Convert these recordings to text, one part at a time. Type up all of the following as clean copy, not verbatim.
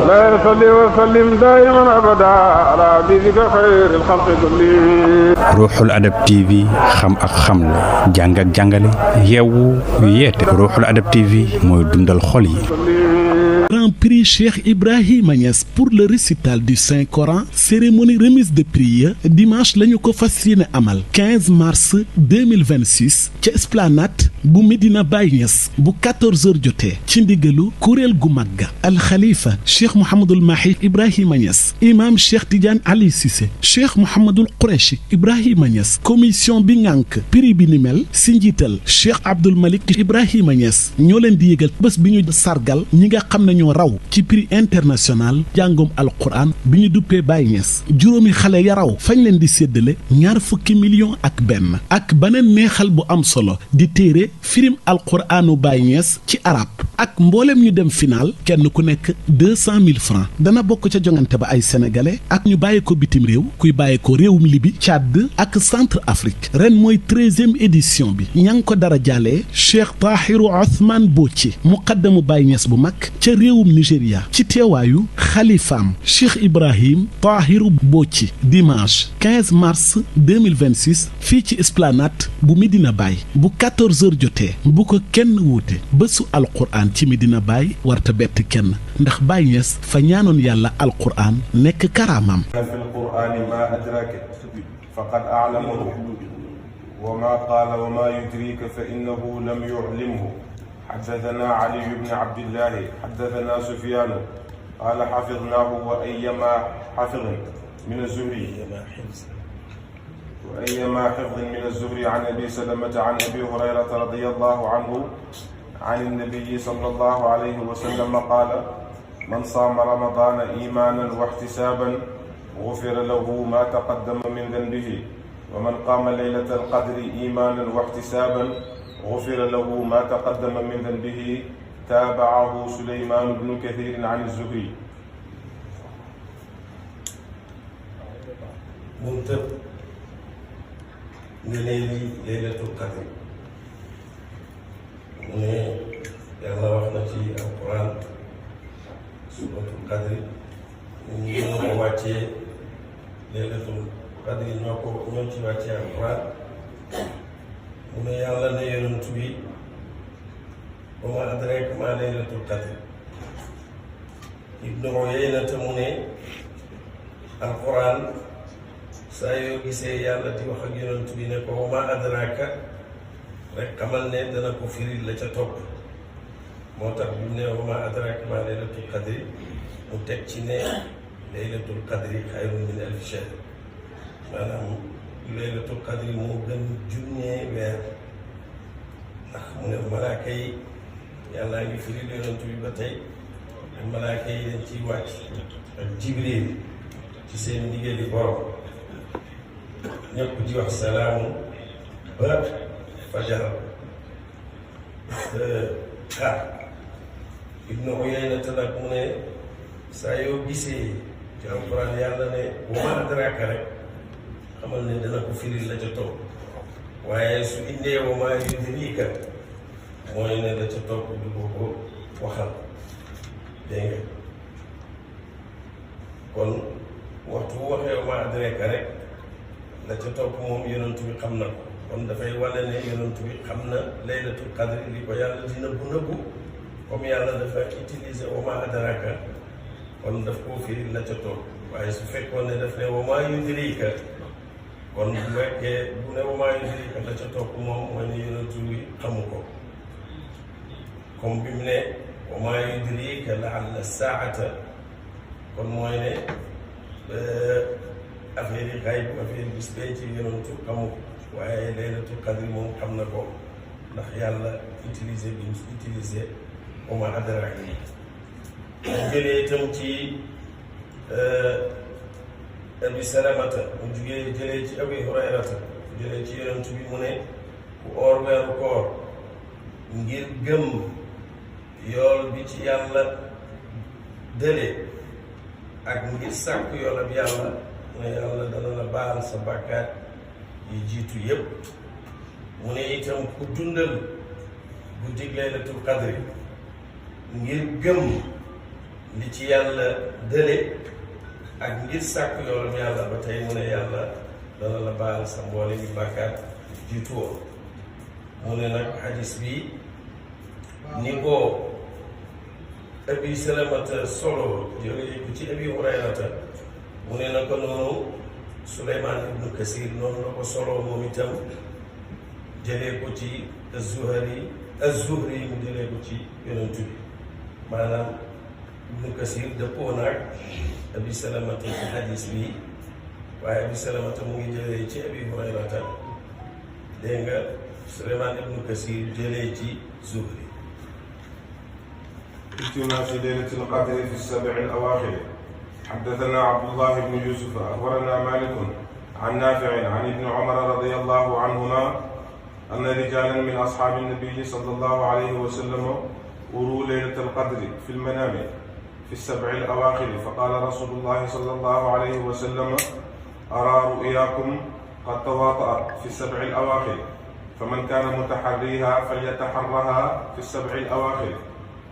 لا يصلي وسلم دائما أبدا على حبيبك خير الخلق كلهم. Ruuxul Adab TV xam ak xamle jàng ak jàngale yeewu yeete Ruuxul Adab TV mooy dundal xol yi. Grand prix Cheikh Ibrahima Niass pour le récital du Saint-Coran, cérémonie remise de prix dimanche lañu ko fas yéene amal 15 mars 2026 ca esplanade bu Medina Baye Niass bu 14h jotee ci ndigalu kuréel gu magga alxalifa Cheikh Mouhamadul Mahi Ibrahima Niass imam Cheikh Tidiane Ali Cissé Cheikh Mouhamadul Qurayshi Ibrahima Niass commission bi ngànk prix bi ni mel si njiital Cheikh Abdoul Malik Ibrahima Niass ñoo leen di yëgal bés bi ñu sargal ñi nga xam ne ñoo raw ci prix international jàngum alquran bi ñu duppee Baye Niass juróomi xale ya raw fañ leen di séddale ñaar fukki millions ak benn ak beneen neexal bu am solo di téere firim alquranu Baye Niass ci arab ak mboolem ñu dem final kenn ku nekk 200 000 francs dana bokk ca jongante ba ay sénégalais ak ñu bàyyi ko bitim réew kuy bàyyi ko réewum Libi Tchad ak Centre Afrique ren mooy 13e édition bi ña ngi ko dara jàllee Cheikh Tahiru Othman Bocci muqaddamu Baye Niass bu mag ca réewum Nigéria ci teewaayu xalifaam Cheikh Ibrahim Tahiru Bocci dimanche 15 mars 2026 fii ci esplanade bu Medina Baye bu 14h jotee bu ko kenn wuute bésu alquran ci Medina Baye warta bett kenn ndax Baye Niass fa ñaanoon yàlla alquran nekk karaamam fi alqurani ma adraka faqad a'lamahu wa ma qala wa ma yudrika fa innahu lam yu'limhu حدثنا علي بن عبد الله حدثنا سفيان قال حفظناه وأيما حفظ من الزهري من الزهري عن أبي سلمة عن أبي هريرة رضي الله عنه عن النبي صلى الله عليه وسلم قال من صام رمضان إيمانا واحتسابا غفر له ما تقدم من ذنبه ومن قام ليلة القدر إيمانا واحتسابا غفر له ما تقدم من ذنبه تابعه سليمان بن كثير عن الزهري. منتب ليلة القدر mu ne yàlla wax na ci alquran suuratul qadri ñu ko wàccee laylatul qadri ñoo ci wàccee alquran mu ne yàlla ne yonent bi wa ma adraka ma laylatul qadri Ibnu Uyayna mu ne alquran saa yoo gisee yàlla di wax ak yonent bi ne ko wa ma adraka rek xamal ne dana ko firil la ca topp moo tax bi mu ne wa ma adraka ma laylatul qadri mu teg ci ne laylatul qadri xayrun min alfi shahr maanaam laylatul qadri moo gën junnee weer ndax mu ne malaaka yi yàllaa ngi firil yonent bi ba tey ak malaaka yi dañ ciy wàcc ak jibril ci seen ndigali borom ñëpp di wax salaamu ba fajar xaar Ibnu Uyayna nag mu ne saa yoo gisee ci alquran yàlla ne wa ma adraka rek xamal ne dana ko firil la ca topp waaye su indee wa ma yudrika mooy ne la ca topp du ko waxal dégg nga kon waxtu bu waxee wa ma adraka rek la ca topp moom yonent bi xam na ko kon dafay wane ne yonent bi xam na laylatul qadri li ko yàlla di nëbbu comme yàlla dafa utiliser wa ma adraka kon daf koo firi la ca topp waaye su fekkoon ne daf ne wa ma yudrika kon bu fekkee bu ne wa ma yudrika la ca topp moom mooy ne yonent bi xamu ko comme bi mu ne wa ma yudrika la'alla saa'ata kon mooy ne affaire yi xayb affaire bis bee ci yonentu xamu ko waaye laylatul qadri moom xam na ko ndax yàlla utilisé bi mu utilisé wa ma adraka mu jëlee itam ci abi salamata mu jëlee ci abi hurayrata mu jëlee ci yonentu bi mu ne ku oor weeru koor ngir gëm yool bi ci yàlla dële ak ngir sàkku yoolab yàlla mu ne yàlla dana la baal sa bàkkaat yi jiitu yépp mu ne itam ku dundal guddi laylatul qadri ngir gëm li ci yàlla dële ak ngir sàkku yoonam yàlla ba tey mu ne yàlla dana la baal sa mboole mi bàkkaat jiitu woon mu ne nag xadis bi ni ko abi salamata solo jëlee ko ci abi hurayrata mu ne na ko noonu suleymaan ibnu kasir noonu la ko solo moom itam jëlee ko ci az-zuhri mu jëlee ko ci yonent bi maanaam ibnu kasir dëppoo naag abi salamata ci xadis bi waaye abi salamata mu ngi jëlee ci abi hurayrata dégg nga suleymaan ibnu kasir jëlee ci zuhri. اجتماع في ليلة القدر في السبع الأواخر. حدثنا عبد الله بن يوسف أخبرنا مالك عن نافع عن ابن عمر رضي الله عنهما أن رجالا من أصحاب النبي صلى الله عليه وسلم أروا ليلة القدر في المنام في السبع الأواخر فقال رسول الله صلى الله عليه وسلم أرى رؤياكم قد تواطأت في السبع الأواخر فمن كان متحريها فليتحرها في السبع الأواخر.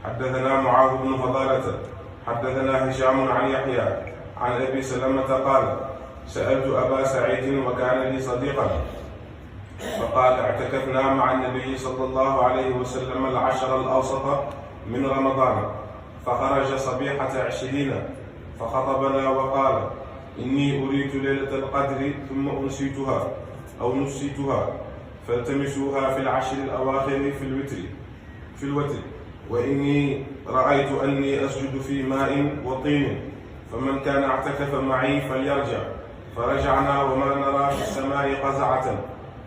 حدثنا معاذ بن فضالة حدثنا هشام عن يحيى عن أبي سلمة قال سألت أبا سعيد وكان لي صديقا فقال اعتكفنا مع النبي صلى الله عليه وسلم العشر الأوسط من رمضان فخرج صبيحة 20 فخطبنا وقال إني أريد ليلة القدر ثم أنسيتها أو نسيتها فالتمسوها في العشر الأواخر في الوتر وإني رأيت أني أسجد في ماء وطين فمن كان اعتكف معي فليرجع فرجعنا وما نرى في السماء قزعة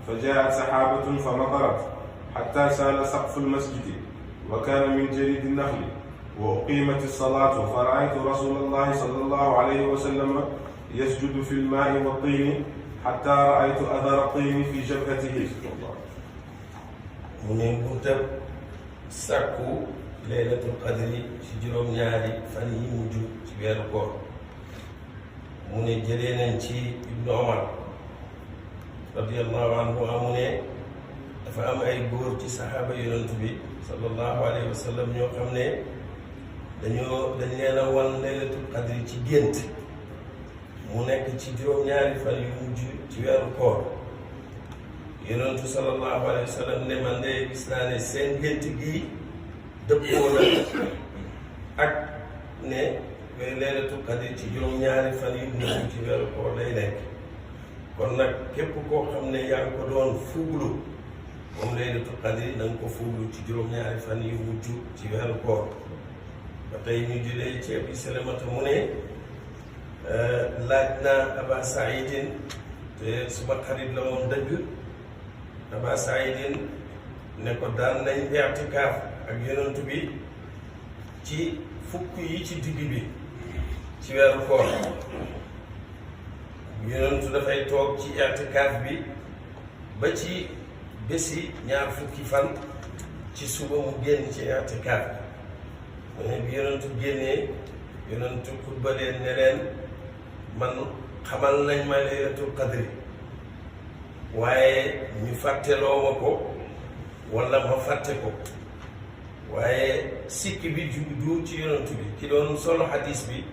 فجاءت سحابة فمطرت حتى سال سقف المسجد وكان من جريد النخل وأقيمت الصلاة فرأيت رسول الله صلى الله عليه وسلم يسجد في الماء والطين حتى رأيت أثر الطين في جبهته. sàkku laylatul qadri ci juróom-ñaari fan yi mujj ci weeru koor mu ne jëlee nañ ci ibnu omar radiyallahu anhu mu ne dafa am ay góor ci saxaaba yonent bi sallallahu alayhi wa sallam ñoo xam ne dañ leen a wan laylatul qadri ci gént mu nekk ci juróom-ñaari fan yu mujj ci weeru koor yonentu sallallahu alayhi wa sallam ne man de gis naa ne seen gént gi dëppoo na ak ne laylatul qadr ci juróom-ñaari fan yu mujj ci weeru koor lay nekk kon nag képp koo xam ne yaa ngi ko doon fuuglu moom laylatul qadr na nga ko fuuglu ci juróom-ñaari fan yu mujj ci weeru koor ba tey ñu jëlee ci Abi Salamata mu ne laaj naa Aba Saïdin te suma xarit la moom dëgg Aba Saïdin ne ko daan nañ i'tikaaf ak yonent bi ci fukk yi ci digg bi ci weeru koor yonentu dafay toog ci i'tikaaf bi ba ci bési ñaar fukki fan ci suba mu génn ci i'tikaaf bi mu ne bi yonentu génnee yonentu xutba leen ne leen man xamal nañ ma laylatul qadri waaye ñu fàtteloo ma ko wala ma fàtte ko waaye sikki bi du ci yonent bi ki doon solo xadis bi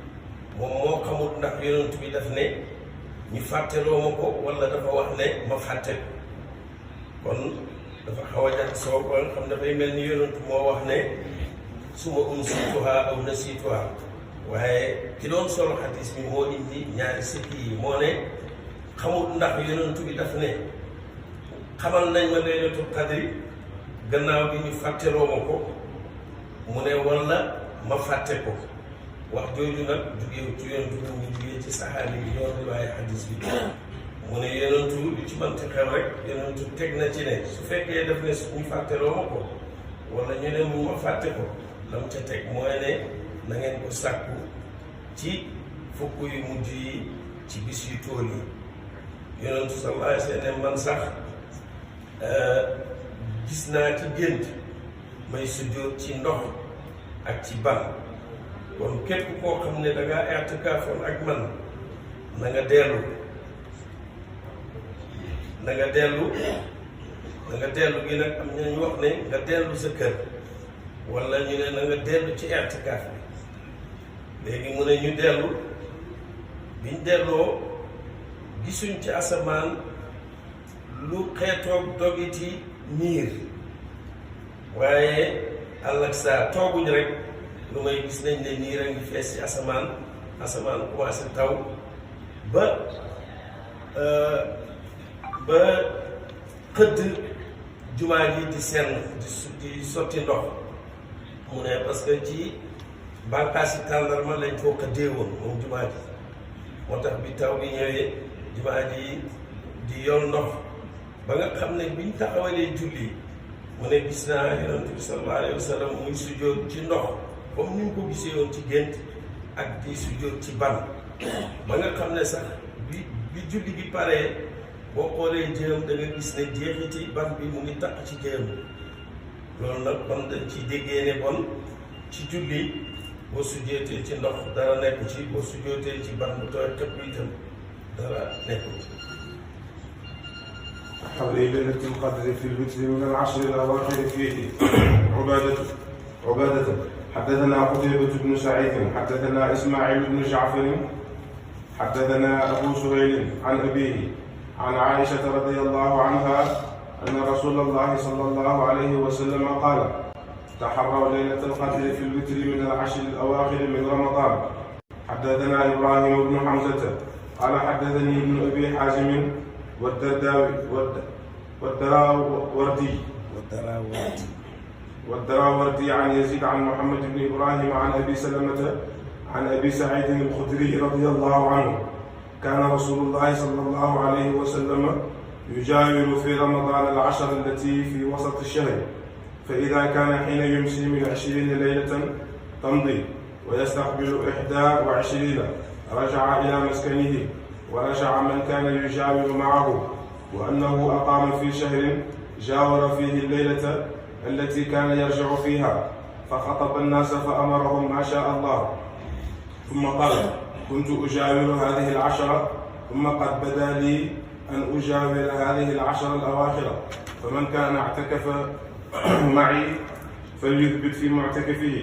moom moo xamul ndax yonent bi daf ne ñu fàtteloo ma ko wala dafa wax ne ma fàtte ko kon dafa xaw a jag soo ko xam dafay mel ni yonent moo wax ne suma unsituha aw nasituha waaye ki doon solo xadis bi moo indi ñaari sikki yi moo ne xamul ndax yonent bi daf ne xamal nañ ma laylatul qadri gannaaw bi ñu fàtteloo ma ko mu ne walla ma fàtte ko wax jooju nag jugee ci yonentu bi mu jugee ci saxaabi bi ñoo riwaaye xadis bi mu ne yonentu lu ci mënti xew rek yonentu teg na ci ne su fekkee daf ne ñu fàtteloo ma ko walla ñu ne mu ma fàtte ko lam ca teg mooy ne na ngeen ko sàkku ci fukk yu mujj yi ci bis yu tóol yi yonentu sallallahu alayhi wa sallam man sax gis naa ci gént may sujjóot ci ndox ak ci ban kon képp koo xam ne dangaa i'tikaafoon ak man na nga dellu gi nag am nañu wax ne nga dellu sa kër wala ñu ne na nga dellu ci i'tikaaf bi léegi mu ne ñu dellu biñ delloo gisuñ ci asamaan lu xeetoog dogiti niir waaye àll ak saa tooguñ rek lu may gis nañ ne niir a ngi fees ci asamaan commencé taw ba xëdd jumaa ji di senn di sotti ndox mu ne parce que ci bànqaas yi tàndarma lañ foo xëddee woon moom jumaa ji moo tax bi taw bi ñëwee jumaa ji di yoon ndox ba nga xam ne biñ taxawalee julli mu ne gis naa yonent bi sallallahu alayhi wa sallam muy sujjóot ci ndox comme ni ñu ko gisee woon ci gént ak di sujjóot ci ban ba nga xam ne sax bi julli gi paree boo xoolee jërëm da nga gis ne jeexiti ban bi mu ngi takk ci jërëm loolu nag kon dañ ci déggee ne bon ci julli boo sujjóotee ci ndox dara nekk ci boo sujjóotee ci ban bu tooy këpp itam dara nekk ci. حول ليلة القدر في الوتر من العشر الأواخر فيه عبادة حدثنا قتيبة بن سعيد حدثنا إسماعيل بن جعفر حدثنا أبو سهيل عن أبيه عن عائشة رضي الله عنها أن رسول الله صلى الله عليه وسلم قال تحروا ليلة القدر في الوتر من العشر الأواخر من رمضان حدثنا إبراهيم بن حمزة قال حدثني ابن أبي حازم والدراوردي عن يزيد عن محمد بن إبراهيم عن أبي سلمة عن أبي سعيد الخدري رضي الله عنه كان رسول الله صلى الله عليه وسلم يجاور في رمضان العشر التي في وسط الشهر فإذا كان حين يمسي من 20 ليلة تمضي ويستقبل 21 رجع إلى مسكنه ورجع من كان يجاور معه وأنه أقام في شهر جاور فيه الليلة التي كان يرجع فيها فخطب الناس فأمرهم ما شاء الله ثم قال كنت أجاور هذه العشرة ثم قد بدا لي أن أجاور هذه العشر الأواخر فمن كان اعتكف معي فليثبت في معتكفه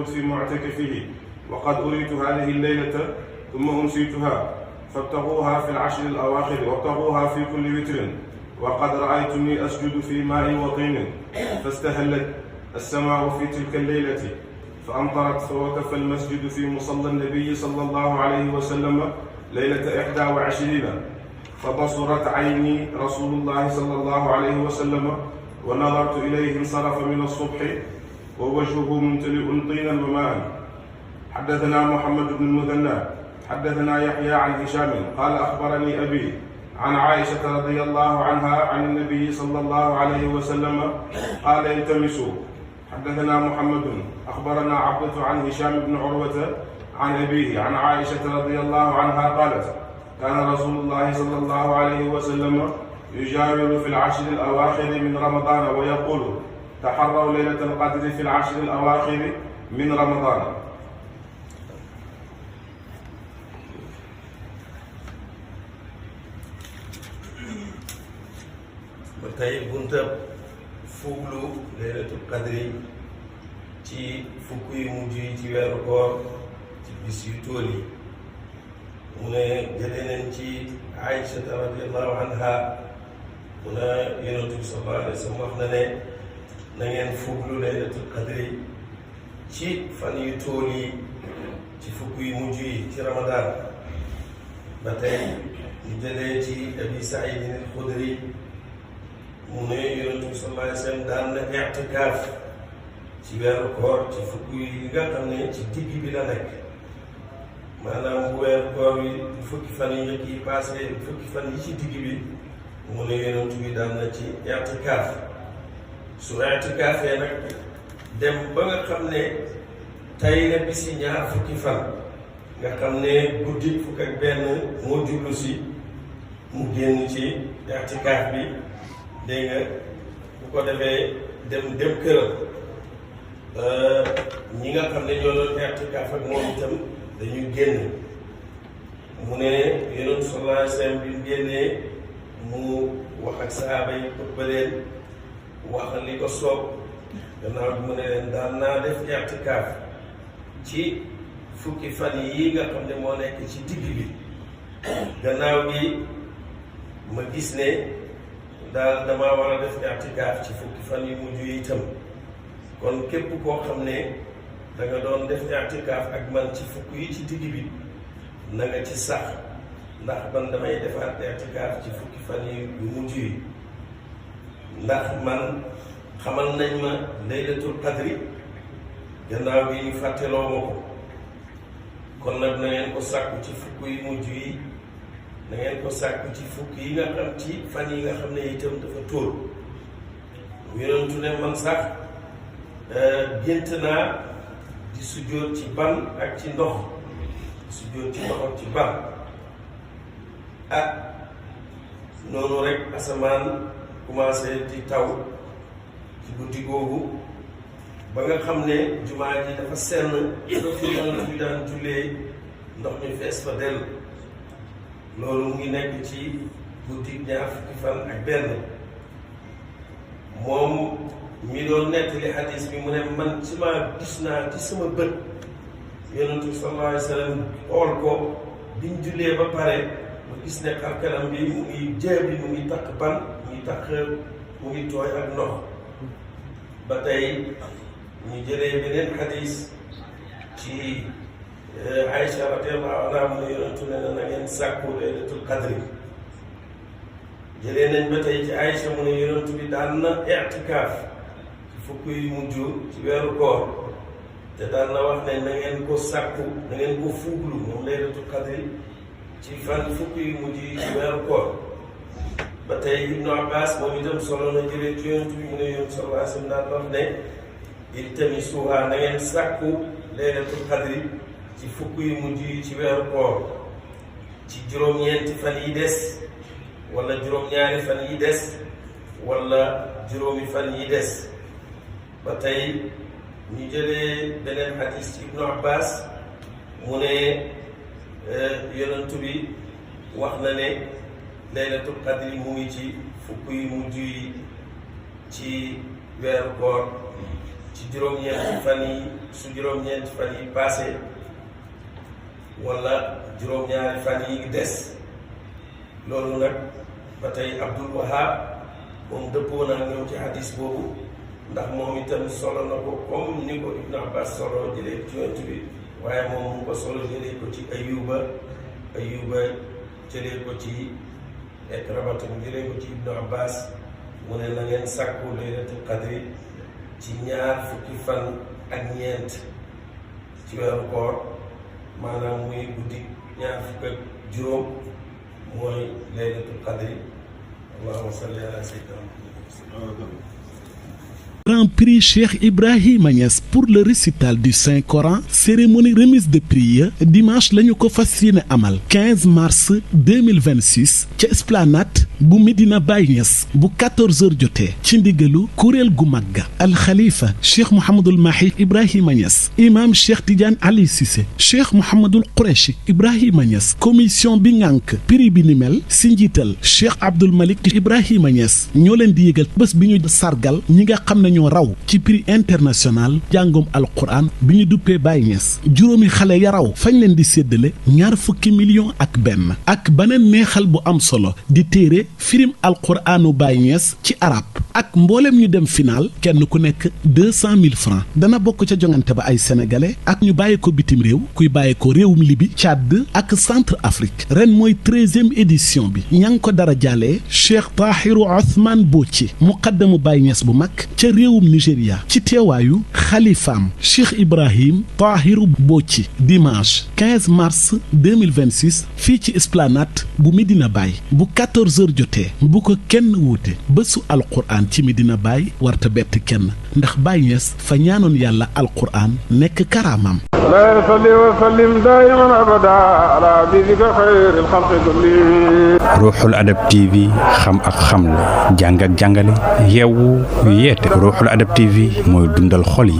في معتكفه وقد أريت هذه الليلة ثم أنسيتها فابتغوها في العشر الأواخر وابتغوها في كل وتر وقد رأيتني أسجد في ماء وطين فاستهلت السماء في تلك الليلة فأمطرت فوقف المسجد في مصلى النبي صلى الله عليه وسلم ليلة 21 فبصرت عيني رسول الله صلى الله عليه وسلم ونظرت إليه انصرف من الصبح ووجهه ممتلئ طينا وماء. حدثنا محمد بن المثنى حدثنا يحيى عن هشام قال أخبرني أبي عن عائشة رضي الله عنها عن النبي صلى الله عليه وسلم قال التمسوا. حدثنا محمد أخبرنا عبدة عن هشام بن عروة عن أبيه عن عائشة رضي الله عنها قالت كان رسول الله صلى الله عليه وسلم يجاور في العشر الأواخر من رمضان ويقول تحروا ليلة القدر في العشر الأواخر من رمضان. ba tey buntab fuglu laylatul qadri ci fukk yu mujj yi ci weeru koor ci bis yu tóol yi mu ne jëlee nañ ci Aïcha radiyallahu anha mu ne Yonent bi sallallahu alayhi wa sallam wax na ne na ngeen fuglu laylatul qadri ci fan yu tóol yi ci fukk yu mujj yi ci Ramadan. ba tey ñu jëlee ci Abi Saïd al-Khudri mu ne Yonent bi sallallahu alayhi wa sallam daan na i'tikaaf ci weeru koor ci fukk yi nga xam ne ci digg bi la nekk maanaam bu weeru koor yi fukki fan yi njëkk yi passé fukki fan yi ci digg bi mu ne Yonent bi daan na ci i'tikaaf su i'tikaafee nag dem ba nga xam ne tey la bisi ñaar fukki fan nga xam ne guddi fukk ak benn moo jublu si mu génn ci i'tikaaf bi dégg nga bu ko defee dem këram ñi nga xam ne ñoo doon i'tikaaf ak moom itam dañuy génn mu ne yonent sallallahu alayhi wa sallam bi mu génnee mu wax ak sahaaba yi ba leen wax li ko soob gannaaw bi mu ne leen daan naa def i'tikaaf ci fukki fan yi nga xam ne moo nekk ci digg bi gannaaw bi ma gis ne daal damaa war a def i'tikaaf ci fukki fan yu mujj yi itam kon képp koo xam ne da nga doon def i'tikaaf ak man ci fukk yi ci digg bi na nga ci sax ndax man damay defaat i'tikaaf ci fukki fan yu mujj yi ndax man xamal nañ ma laylatul qadri gannaaw bi ñu fàtteloo ma ko kon nag na ngeen ko sàkku ci fukk yu mujj yi na ngeen ko sàkku ci fukk yi nga xam ci fan yi nga xam ne itam dafa tóol yonentu ne man sax gént naa di sujjóot ci ban ak ci ndox sujjóot ci ndox ak ci ban ak noonu rek asamaan commencé di taw ci guddi googu ba nga xam ne jumaa ji dafa senn fi noonu fi daan jullee ndox mi fees fa dell loolu mu ngi nekk ci guddi ñaar fukki fan ak benn moom mi doon nettali xadis bi mu ne man ci ma gis naa ci sama bët yonentu sallallahu alayhi wa sallam xool ko biñ jullee ba pare ma gis ne xarkanam bi mu ngi jeex bi mu ngi takk ban mu ngi takk mu ngi tooy ak ndox ba tey ñu jëlee beneen xadis ci Aïcha radiyallahu anha mu ne yonentu ne na ngeen sàkku laylatul qadri jëlee nañ ba tey ci Aïcha mu ne yonentu bi daan na i'tikaaf ci fukk yu mujj ci weeru koor te daan na wax ne na ngeen ko sàkku na ngeen ko fuuglu moom laylatul qadri ci fan fukk yu mujj yi ci weeru koor ba tey Ibnu Abbas moom itam solo na jëlee ci yonentu bi mu ne yonentu sallallahu alayhi wa sallam daan wax ne iltamisuha na ngeen sàkku laylatul qadri ci fukk yu mujj yi ci weeru koor ci juróom-ñeenti fan yi des wala juróom-ñaari fan yi des wala juróomi fan yi des ba tey ñu jëlee beneen xadis ci Ibnu Abbas mu ne yonentu bi wax na ne laylatul qadri mu ngi ci fukk yu mujj yi ci weeru koor ci juróom-ñeenti fan yi su juróom-ñeenti fan yi passé wala juróom-ñaari fan yi des loolu nag ba tey Abdul Wahab moom dëppoo naa ñëw ci hadis boobu ndax moom itam solo na ko comme ni ko Ibn Abbas solo jëlee ci yonent bi waaye moom mu ko solo jëlee ko ci Ayuba jëlee ko ci Ikramata jëlee ko ci Ibn Abbas mu ne na ngeen sàkku laylatul qadri ci ñaar fukki fan ak ñeent ci weeru koor maanaam muy guddi ñaar fukk ak juróom mooy laylatul qadri allahumma salli ala sayyidina Grand prix Cheikh Ibrahima Niass pour le récital du Saint-Coran cérémonie remise de prix dimanche lañu ko fas yéene amal 15 mars 2026 ca esplanade bu Medina Baye Niass bu 14h jotee ci ndigalu kuréel gu magga alxalifa Cheikh Mouhamadul Mahi Ibrahima Niass imam Cheikh Tidiane Ali Cissé Cheikh Mouhamadul Qurayshi Ibrahima Niass commission bi ngànk prix bi ni mel si njiital Cheikh Abdoul Malik Ibrahima Niass ñoo leen di yëgal bés bi ñu sargal ñi nga xam ne ñoo raw ci prix international jàngum alquran bi ñu duppee Baye Niass juróomi xale ya raw fañ leen di séddale ñaar fukki millions ak benn ak beneen neexal bu am solo di téere firim alquranu Baye Niass ci arab ak mboolem ñu dem final kenn ku nekk 200 000 francs dana bokk ca jongante ba ay sénégalais ak ñu bàyyi ko bitim réew kuy bàyyi ko réewum Libi Tchad ak Centre Afrique ren mooy 13e édition bi ña ngi ko dara jàllee Cheikh Tahiru Othman Bocci muqaddamu Baye Niass bu mag ca réewum Nigéria ci teewaayu xalifaam Cheikh Ibrahim Tahiru Bocci dimanche 15 mars 2026 fii ci esplanade bu Medina Baye bu 14h jotee bu ko kenn wuute bésu alquran ci Medina Baye warta bett kenn ndax Baye Niass fa ñaanoon yàlla alquran nekk karaamam لا يصلي وسلم دائما ابدا على حبيبك خير الخلق كلهم ruuxul adab TV xam ak xamle jàng ak jàngale yeewu yeete ruuxul adab TV mooy dundal xol yi